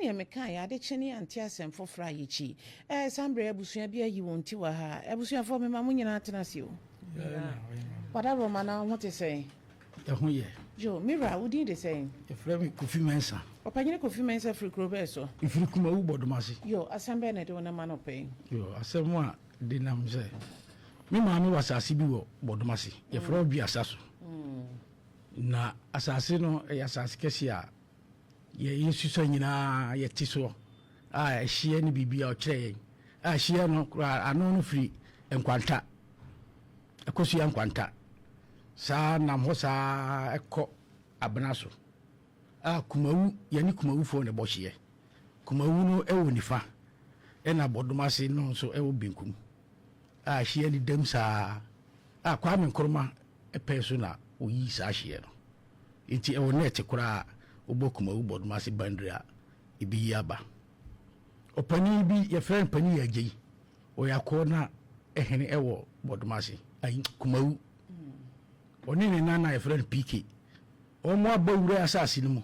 Sɛnea mekaeɛ, ade kye ne yɛante asɛm foforɔ a yɛkyi. Ɛɛ, saa mmerɛ yi abusua bi ayi wɔn ti wɔ ha. Abusuafoɔ, mema mo nyinaa tena ase o. Wadaworoma, na wo ho te sɛn? Ɛho yɛ. Yo, me wura, wo din de sɛn? Yɛfrɛ me Kofi Mensah. Ɔpanyini Kofi Mensah firi kuro bɛn so? Mefiri Kumawu Bɔdomase. Yo, asɛm bɛn na ɛde wo nam anɔpa yi? Yo, asɛm a ɛde nam sɛ, me maame wɔ asase bi wɔ Bɔdomase, yɛfrɛ hɔ Duasa so. Na asase no yɛ asase kɛseɛ a yɛsusua nyinaa yɛte soɔ a ɛhyeɛ ne biribi a ɔkyerɛ yɛn a ɛhyeɛ no koraa ano no firi Nkwanta, Akosua Nkwanta saa nam hɔ saa ɛkɔ Abena so a Kumawu, yɛne Kumawufoɔ na ɛbɔ hyeɛ. Kumawu no ɛwɔ nifa ɛna Bɔdomase no nso ɛwɔ benkum a ɛhyeɛ no dam saa a Kwame Nkrumah pɛn so na oyii saa hyeɛ no. Nti ɛwɔ net koraa a wobɔ Kumawu Bɔdomase bandiri a ebeyi aba. Ɔpanin bi yɛfrɛ no Panin Agyei, ɔyɛ akɔɔ na hene ɛwɔ Bɔdomase, ayi Kumawu. Ɔne ne nana a yɛfrɛ no PK. Wɔn abɔ wura asase no mu,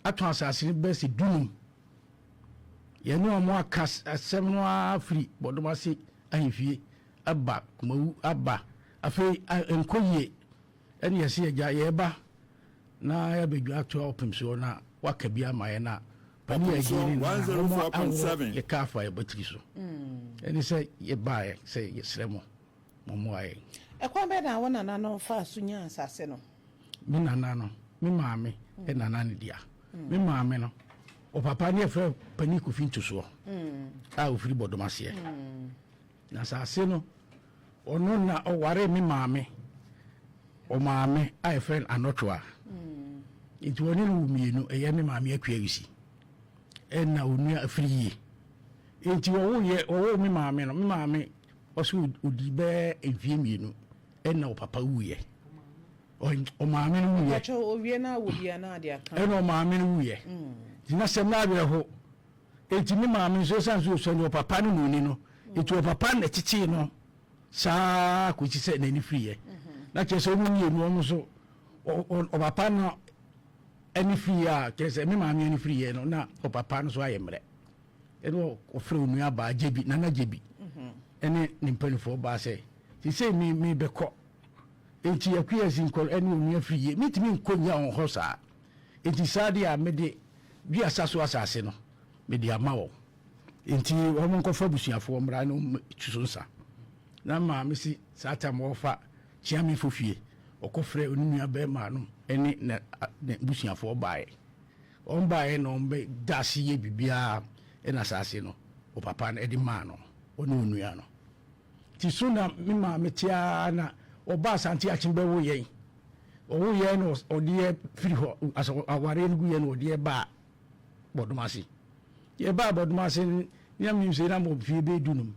atɔn asase no bɛyɛ sɛ dunum. Yɛne wɔn aka asɛm no ara firi Bɔdomase ahemfie aba Kumawu aba. Afei ɛnkɔ yie ɛne yɛse agya yɛreba na yɛabɛdwa atoa ɔpem soɔ na waka bi ama yɛn na panin a ɛgye ne nana wɔn aworɔ yɛ kaa afa yɛn batiri so. Ɛne sɛ yɛbaeɛ sɛ yɛsrɛ mo mo mmoa yɛn. Ɛkwan bɛn na wo nana no faa so nyaa asase no? Me nana no, me maame nana no dea. Me maame no, ɔpapa ne yɛfrɛ panin Kofi Ntosoɔ a ɔfiri Bɔdomaseɛ. Na asase no, ɔno na ɔwaree me maame, ɔmaame a yɛfrɛ no Anɔtwoa. Nti ɔne no wo mmienu, ɛyɛ me maame Akua Awisi ɛna onua Afiriyie. Nti wɔwoyɛ, wɔwoo me maame no, me maame ɔso ɔdii bɛyɛ mfeɛ mmienu ɛna ɔpapa wuiɛ. Ɔmaame no wuiɛ. Ɛna ɔmaame no wuiɛ. Nti na sɛm no awerɛho. Enti me maame nso, esiane sɛ osua nti, ɔpapa no na onni no. Enti ɔpapa na ɛtetee no saa kɔsi sɛ n'ani firiiɛ. Na kyerɛ sɛ wɔn mmienu wɔn nso, ɔpapa no ani firiiɛ a, kyerɛ sɛ me maame ani firiiɛ no, na ɔpapa no nso ayɛ mmerɛ. Ɛna ɔfrɛ onua baa Gyebi, Nana Gyebi, ɛne ne mpanimfoɔ baa sɛ, seesei me mebɛkɔ. Enti Akua Zinkor ɛne onua firiiɛ, mentumi nkɔ nnya wɔn hɔ saa. Enti saa deɛ a mede Duasa so asase no, mede ama wɔn. Enti wɔnkɔfa abusuafoɔ mmra ne wɔn mmɛtu so nsa. Na maame si saa tam wɔrefa Kyeamefo fie, ɔkɔfrɛɛ ne nua barima no ne n'abusuafoɔ baeɛ. Wɔn baeɛ na wɔbɛda ase yɛ biribiara na asase no, ɔpapa no de maa no, ɔne onua no. Nti so na me maame te ara na ɔbaa Asante Akyem bɛwo yɛn. Ɔwo yɛn na ɔde yɛ firi hɔ, awareɛ no gu yɛn na ɔde yɛ baa Bɔdom ase. Yɛbaa Bɔdom ase no, ne menim sɛ na mɔ mfeɛ bɛyɛ dunum.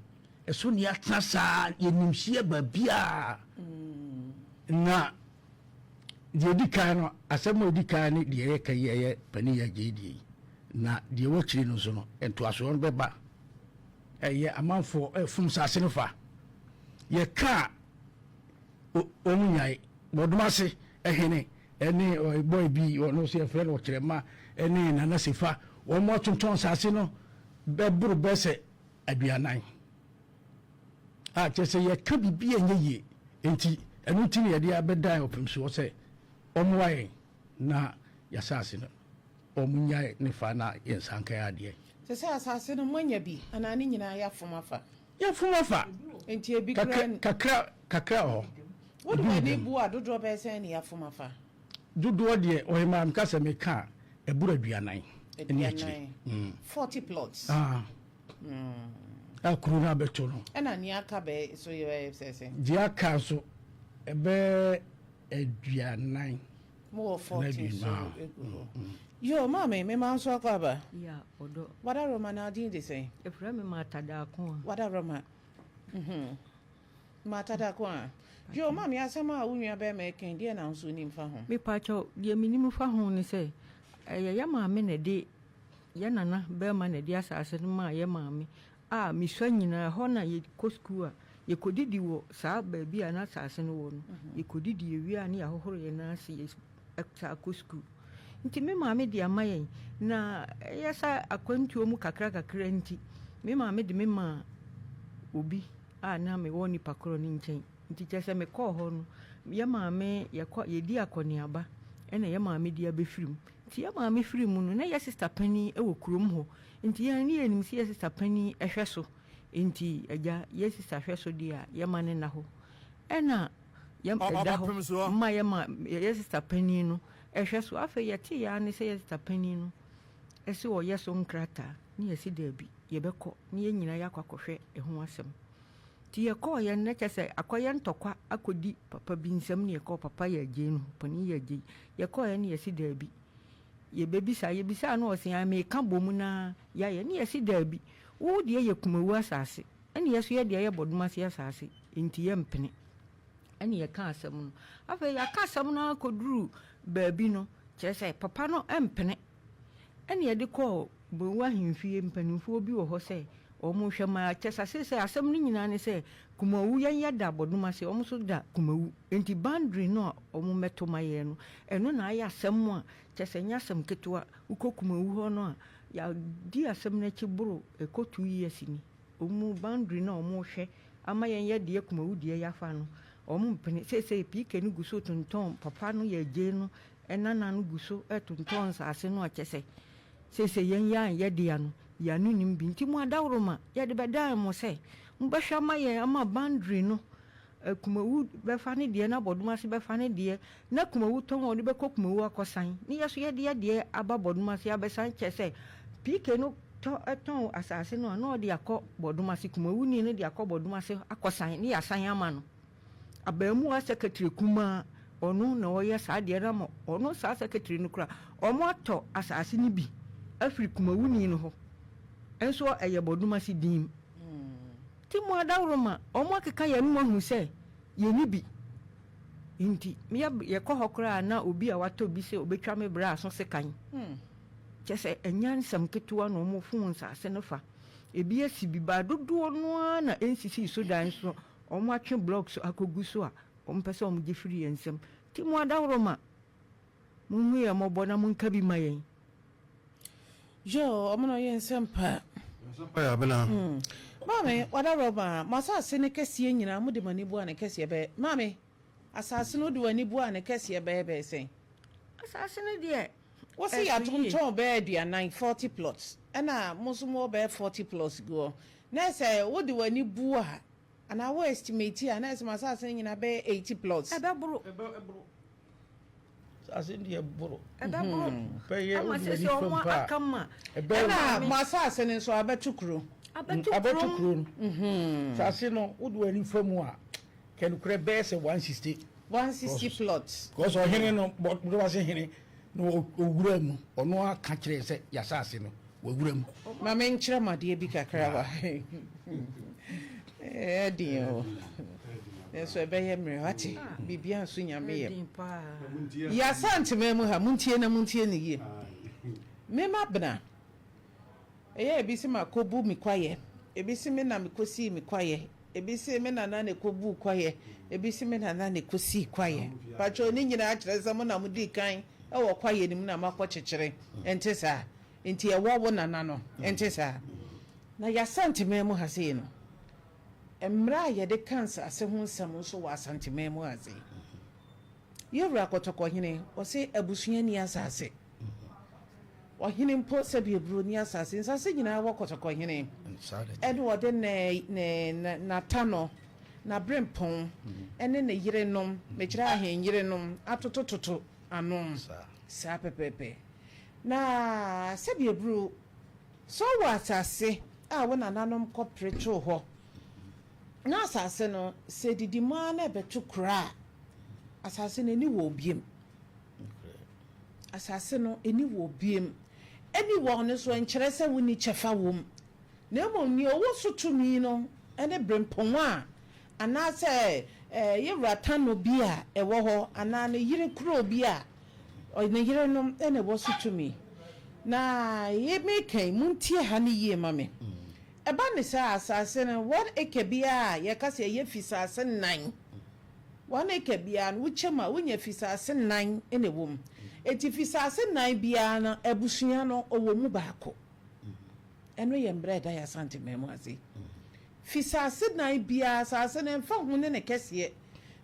Ɛso ne yɛatena saa, yɛnim hyeɛ baabiara. Na deɛ ɛdi kan no, asɛm a ɛdi kan ne deɛ yɛka yi ɛyɛ panin yɛ agyei deɛ yi. Na deɛ ɛwɔ akyire no nso no, ntoasoɔ no bɛba. Ɛyɛ amanfoɔ ɛfom saase no fa. Yɛka wɔn nyae. Bɔdom ase hene ne boy bi ɔno nso yɛfrɛ no Ɔkyerɛma ne Nana Sefa wɔn atontɔn nsase no bɛboro bɛyɛ sɛ aduanan a kyerɛ sɛ yɛka biribi a ɛnyɛ yie nti ɛno nti na yɛde abɛdan ɔpem soɔ sɛ wɔmmoa yɛn na yɛasase no wɔn nyae ne fa na yɛn nsa nka yɛn adeɛ. Te sɛ asase no moanya bi anaa ne nyinaa yɛafom afa? Yɛafom afa. Nti ebi koraa. Kakra kakra wɔ hɔ. Wode w'ani bu a, dodoɔ bɛyɛ sɛn na yɛafom afa? Dodoɔ deɛ, ɔhemaa meka sɛ meka a, ɛboro aduanan ne akyire. Aduanan. 40 plots. Ah. A kuro no abɛto no. Ɛna nea aka bɛyɛ so yɛ sɛ sɛn? Deɛ aka nso, ɛbɛyɛ aduanan. Mowɔ 40 nso egu hɔ. Yoo, maame, mema wo nso akɔ aba. Ya, ɔdɔ. Wadaroma, na wo din de sɛn? Yɛfrɛ me Martha Darko a. Wadaroma. Mhm. Martha Darko a. Yoo, maame, asɛm a wo nua bɛrima reka yi, deɛn na wo nso wonim fa ho? Mepakyɛw, deɛ menim fa ho ne sɛ, ɛyɛ yɛn maame na ɛde, yɛn nana bɛrima na ɛde asase no maa yɛn maame a mesua nyinaa, ɛhɔ na yɛkɔ sukuu a, yɛkɔdidi wɔ saa baabi a na asase no wɔ no. Yɛkɔdidi, yɛwie a na yɛahohoro yɛn nan ase, yɛsan kɔ sukuu. Nti me maame de ama yɛn. Na ɛyɛ sɛ akwantuo mu kakra kakra nti, me maame de me maa obi a na mewɔ nipa korɔ no nkyɛn. Nti kyerɛ sɛ mekɔɔ hɔ no, yɛ maame yɛkɔ yɛdi akɔneaba ɛna yɛ maame de abɛfiri mu. Nti yɛ maame firi mu no, na yɛ sista panin wɔ kurom hɔ. Nti yɛn ne yɛnim sɛ yɛ sista panin hwɛ so. Nti agya, yɛ sista hwɛ so deɛ a, yɛma no nna hɔ. Ɛna yɛ ɛda hɔ ma yɛ ma yɛ sista panin no hwɛ so. Afei yɛteeɛ ara ne sɛ yɛ sista panin no se ɔyɛ so nkrataa. Ne yɛse daabi, yɛbɛkɔ na yɛn nyinaa yɛakɔ akɔhwɛ ɛho asɛm. Nti yɛkɔeɛ no, na kyerɛ sɛ akɔyɛ ntɔkwa akɔdi papa bi nsam ne yɛkɔɔ papa yɛ agyei no hɔ, panin yɛ agyei. Yɛkɔeɛ no yɛse daabi, yɛbɛbisa. Yɛbisaa no ɔse ae meka bɔ mu na yɛayɛ. Ne yɛse daabi, wo deɛ yɛ Kumawu asase ɛne yɛso yɛ deɛ yɛ Bɔdomase asase nti yɛmpene. Ɛne yɛkaa asɛm no. Afei yɛaka asɛm no ara kɔduruu baabi no, kyerɛ sɛ papa no mpene. Ɛna yɛde kɔɔ Bowu ahemfie, mpanimfoɔ bi wɔ hɔ sɛ wɔn hwɛ ma kyɛ sɛ seesei asɛm no nyinaa ne sɛ Kumawu yɛn yɛda Bɔdom ase wɔn nso da Kumawu nti boundary no a wɔn mmɛto ma yɛn no ɛno na ayɛ asɛm a kyɛ sɛ ɛnyɛ asɛm ketewa wokɔ Kumawu hɔ no a yɛadi asɛm no akyi boro ɛkɔ 2 years ni wɔn boundary no a wɔn hwɛ ama yɛn yɛ deɛ Kumawu deɛ yɛafa no wɔn mpene seesei PK no gu so tontɔn papa no yɛ agye no Ɛnana no gu so retontɔn nsase no a kyɛ sɛ seesei yɛn yɛ anyɛ dea no, yɛn ano nnim bi. Nti mo adaworoma, yɛde bɛdan mo sɛ mobɛhwɛ ama yɛn ama boundary no, Kumawu bɛfa ne deɛ na Bɔdomase bɛfa ne deɛ, na Kumawu tɔn a ɔde bɛkɔ Kumawu akɔsan, ne yɛ nso yɛde yɛ deɛ aba Bɔdomase abɛsan, kyerɛ sɛ PK no tɔ tɔn asase no a na ɔde akɔ Bɔdomase, Kumawuni no de akɔ Bɔdomase akɔsan, ne yɛasan ama no. Abaamuwa secretary kumaa, ɔno na ɔyɛ saa adeɛ no ama ɔno saa secretary no koraa, wɔatɔ asase no bi afiri kumawuni no hɔ, nso ɛyɛ Bɔdomase din. Nti mo adaworoma, wɔakeka yɛn anom ahu sɛ yɛnni bi. Nti yɛ yɛkɔ hɔ koraa na obi a watɔ bi sɛ ɔbɛtwa me bra so sekan. Kyerɛ sɛ ɛnyɛ nsɛm ketewa na wɔfom nsase no fa. Ebi asi bi, but dodoɔ no ara na ɛnsisii so dan nso wɔatwe blocks akɔgu so a wɔpɛ sɛ wɔgye firi yɛn nsam. Nti mo adaworoma, monhu yɛn mmɔbɔ na monka bi ma yɛn. Yo, ɔmo na ɔyɛ nsɛmpa. Nsɛmpa yɛ abena. Maame, wadaworoma, mo asase no kɛseɛ nyinaa mode mo ani bu a ne kɛseɛ bɛyɛ. Maame, asase no wode w'ani bu a ne kɛseɛ bɛyɛ bɛyɛ sɛn? Asase no deɛ, Wɔsi ɛso yie. yɛatontɔn bɛyɛ 40, 40 plots, ɛna mo nso mowɔ bɛyɛ 40 plots gu hɔ. Na sɛ wode w'ani bu a, anaa wo estimate a, na ɛsɛ mo asase no nyinaa bɛyɛ 80 plots. Ɛbɛboro. Asase deɛ boro. Ɛbɛboro. Bɛyɛ Ama wode sɛ w'ani sɛ fam ɔmo pa a, aka ma. ɛbɛyɛ Ɛna mo asase no nso abɛto kuro. Abɛto abɛto kurom. kuro no. Asase no wode w'ani fam a, kɛnokorɛ bɛyɛ sɛ 160. 160 plots. Because ɔhene no, Bɔdomase hene na ɔwura mu, ɔno aka kyerɛ sɛ yɛasase no wawura mu. Ma menkyerɛ mo adeɛ bi kakra wa. Ɛyɛ o. Nso ɛbɛyɛ mmerɛ wate. Biribia nso Nyame yɛ. Ɛden paa. Yɛasantema mu ha, montie na montie ne yie. Mema bena. Ɛyɛ ebi sɛ makɔbu me kwaeɛ. Ebi sɛ me na mekɔsii me kwaeɛ. Ebi sɛ me nana na ɛkɔbuu kwaeɛ. Ebi sɛ me nana na ɛkɔsii kwaeɛ. Patro ne nyinaa kyerɛ sɛ mo na modii kan ɛwɔ kwaeɛ no mu na makɔ kyekyere. Ɛnte saa. Nti ɛwɔ wo nana no. Ɛnte saa. Na yɛasantema mu ha sei no, mmerɛ a yɛde ka nsase ho nsɛm nso wɔ Asantema mu ha sei. Yɛwura Kɔtɔkɔhene, ɔse abusua ni asase. Ɔhene mpo sɛbi eburo ni asase. Nsase nyinaa wɔ Kɔtɔkɔhene. Ɛne ɔde ne ne ne n'atanɔ, n'aberempɔn, ɛne ne yerenom, mekyerɛ ahenyerenom atotototo ano. Saa pɛpɛɛpɛ. Na sɛbi eburo, sɛ ɔwɔ asase a wo nananom kɔpere too hɔ, na asase no sɛ didi mu ara na ɛbɛto kuro a, asase no ani wɔ obiem. Asase no ani wɔ obiem. Ɛni wɔ no so nkyerɛ sɛ wonni kyɛfa wɔ mu. Na mmom nea ɔwɔ so tumi no ne berempɔn a anaasɛ yɛwura tano bi a ɛwɔ hɔ anaa ne yere kuro bi a ne yerenom na ɛwɔ so tumi. Na yɛ meka yi, montie ha no yie ma me. Ɛba ne sɛ asase no 1 acre biara a yɛka sɛ ɛyɛ fisase 4, 1 acre biara no wokyɛ mu a wonya fisase 4 na ɛwɔ mu. Enti fisaase nan biara no, abusua no, ɔwɔ mu baako. Ɛno yɛ mmara a ɛda yɛn Asanteman mu ase. Fisaase nan biara, asaase no, ɛmfa ho ne ne kɛseɛ,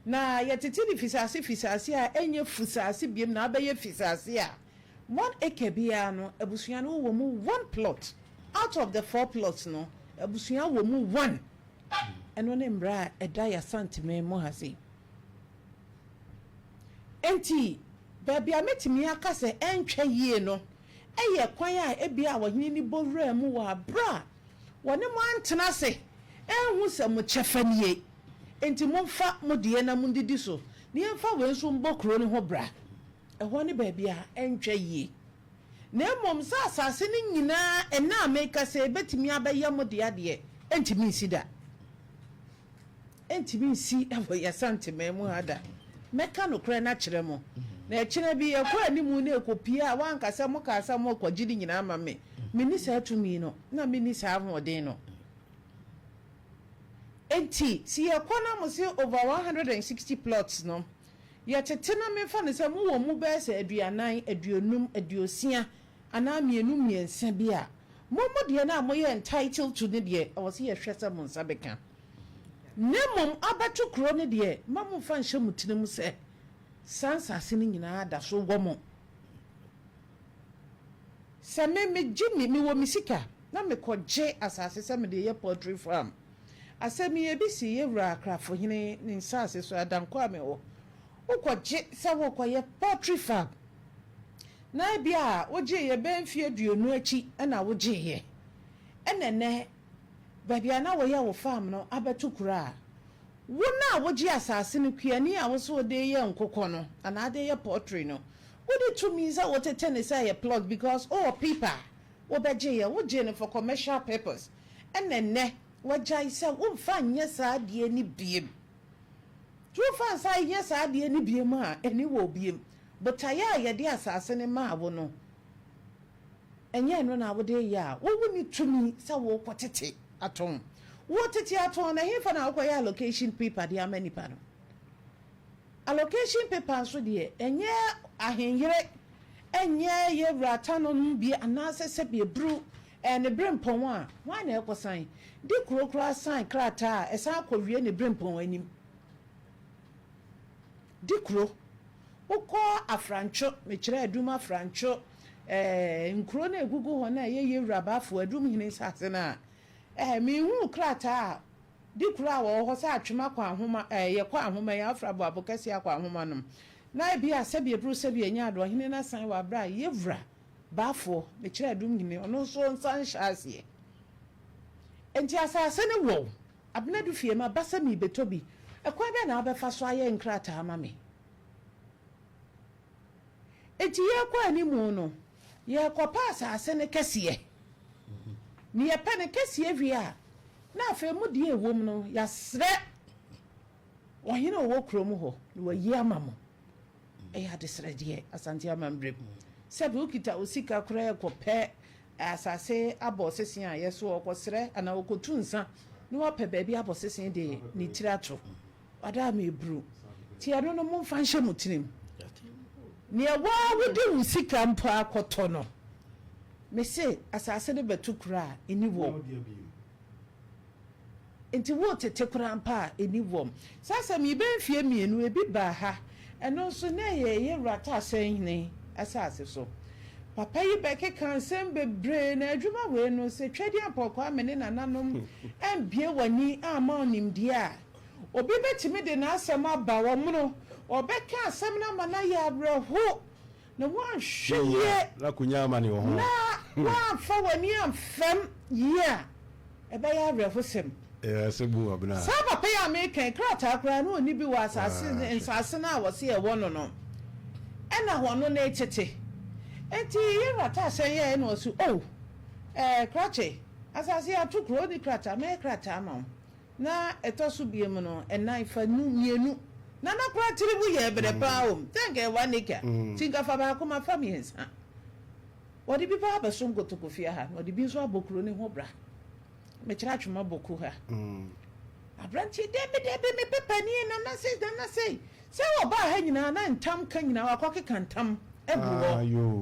na yɛtete no fisaase fisaase a ɛnyɛ fusaase biom na abɛyɛ fisaase a, one acre biara no, abusua no wowɔ mu one plot. Out of the four plots no, abusua wɔ mu one. Ɛno ne mmara a ɛda yɛn Asanteman mu ha sei. Enti, baabi a mɛtumi aka sɛ ɛntwa yie no yɛ kwan a ebia ɔhene no bɔ wuraa mu wɔ bere a wɔne mo antena ase anhu sɛ mo kyɛfa nie, enti momfa mo deɛ na mondidi so, na yɛmfa wei nso mbɔ kuro no ho bra. Ɛhɔ ne baabi a ɛntwa yie. Na mmom sɛ asase no nyinaa ɛnnɛ a merekasa yi bɛtumi abɛyɛ mo dea deɛ, ɛntumi nsi da. Ɛntumi nsi wɔ yɛn Asanteman mu ha da. Mɛka nokorɛ no akyerɛ mo. Na ɛkyena bi yɛkɔ anim na ɛkɔpue a, woanka sɛ mokaa sɛ morekɔgye ne nyinaa ama me. Menni saa tumi no, na menni saa ahoɔden no. Enti, sɛ yɛkɔ na mose over 160 plots no, yɛtete na memfa no sɛ mowɔ mu bɛyɛ sɛ aduanan, aduonum, aduosia anaa mmienu mmiɛnsa bi a, mo mo deɛ no a moyɛ entitled to no deɛ, ɛwɔ sɛ yɛhwɛ sɛ mo nsa bɛka. Na mmom abɛto kuro no deɛ, mma mommfa nnhyɛ mo tirim sɛ saa nsase no nyinaa da so wɔ mo. Sɛ me, megye me, mewɔ me sika na mekɔgye asase sɛ mede reyɛ poultry farm. Asɛm yi, ebi sii yɛn wura Akrafohene ne nsase so, Adankwa a mewɔ. Wokɔgye sɛ worekɔyɛ poultry farm, na ebia wogyeeɛ bɛyɛ mfeɛ aduonu akyi na wogyeeɛ, ɛna ɛnnɛ baabi a na wɔyɛ wo farm no abɛto kuro a, wo no a wogye asase no, kuani a wo se wode reyɛ nkokɔ no anaa wode reyɛ poultry no, wode tumi sɛ wotete no sɛ ɛyɛ plot because wowɔ paper a wobɛgyeeɛ, wogyee no for commercial purpose, ɛna ɛnnɛ wagyae sɛ womfa nyɛ saa adeɛ no biem. Nti womfa nsa nyɛ saa adeɛ no biem a, ɛni wɔ biem. Botaeɛ a yɛde asase no maa wo no, ɛnyɛ ɛno na wode reyɛ a, wo wonni tumi sɛ worekɔtete atɔn. Woretete atɔn no, ɛhefa na wokɔyɛ allocation paper de ama nipa no? Allocation paper nso deɛ, ɛnyɛ ahenyere, ɛnyɛ yɛn wura Tano bi anaasɛ sɛbi aburu, ɛyɛ ne berempɔn a, hwan na ɛrekɔsan? De kuro koraa san krataa a, ɛsan kɔwie ne berempɔn anim. Di kuro. Wokɔ Afrantwo, mekyerɛ Adum Afrantwo, eh, nkuro no a ɛgugu hɔ no a ɛyɛ Yewura Bafo, Adum Hene nsase no a, eh, menhuu krataa a di kuro a wɔwɔ hɔ sɛ Atwem akɔ Ahoma, eh, yɛkɔ Ahoma yi, Afra Boabo Kɛseɛ akɔ Ahoma nom. Na ebia sɛbi aburu sɛbi anya ado, ɔhene no asan wɔ aberɛ a Yewura Bafoɔ, mekyerɛ Adum Hene, ɔno nso nsa nhyɛ aseɛ. Enti asase no wɔ wo. Abena du fie, maba sɛ merebɛtɔ bi. Ɛkwan bɛn na wobɛfa so ayɛ nkrataa ama me? Enti yɛrekɔ anim no, yɛrekɔpɛ asase no kɛseɛ. Na yɛpɛ no kɛseɛ wie a, na afei mo deɛ ɛwɔ mu no, yɛasrɛ ɔhene a ɔwɔ kurom hɔ na wayi ama mo. Ɛyɛ adesrɛdeɛ, Asante amammerɛ mu. Sɛbe wokita wo sika koraa rekɔpɛ asase abɔ sese a, yɛso ɔkɔsrɛ anaa ɔkɔtu nsa na wapɛ baabi abɔ sese de ne tiri ato. Wada ama eburu. Nti ɛno no momfa nhyɛ mo tirim. Neɛ woa wode wo sika mpo akɔtɔ no, mese asase no bɛto kuro a, ɛni wɔ. Nti woretete koraa mpo a, ɛnni wɔm. Saa asɛm yi, bɛyɛ mfeɛ mmienu, ebi baa ha. Ɛno nso, na ɛyɛ yɛn Wura Taasɛnhene asase so. Papa yi bɛkekaa nsɛm bebree, na adwuma wei no, sɛ Tweaduampɔn Kwame ne nananom ambue w'ani amma wo nimdeɛ a, obi bɛtumi de n'asɛm aba wɔn no, ɔbɛka asɛm no ama no ayɛ awerɛho. Na woanhwɛ yie na woamfa w'ani amfam yie a, ɛbɛyɛ awerɛhosɛm. Saa papa yi a mereka yi, krataa koraa na ɔnni bi wɔ asase nsase no a wɔse ɛwɔ no no, ɛna ɔno no retete. Enti yɛn wura Taasɛn yɛeɛ na ɔse, Oh, eh, krakye, asase yi ato kuro, wonni krataa, mɛyɛ krataa ama wo. Na ɛtɔ so biom no, ɛnan fa nu mienu. Nana koraa tiri mu yɛɛ brɛ paa o. Sɛ nka ɛyɛ one acre, nti nka fa baako ma fa miensa. Wɔde bi paa bɛso nkotokofie ha, na wɔde bi nso abɔ kuro no ho bra. Mekyerɛ atwema bɔku ha. Aberanteɛ, dabi dabi, me pepa nie, nana sei, nana sei. Sɛ ɔbaa ha nyinaa na ntam ka nyinaa, wakɔkeka ntam. agu hɔ. Ayo.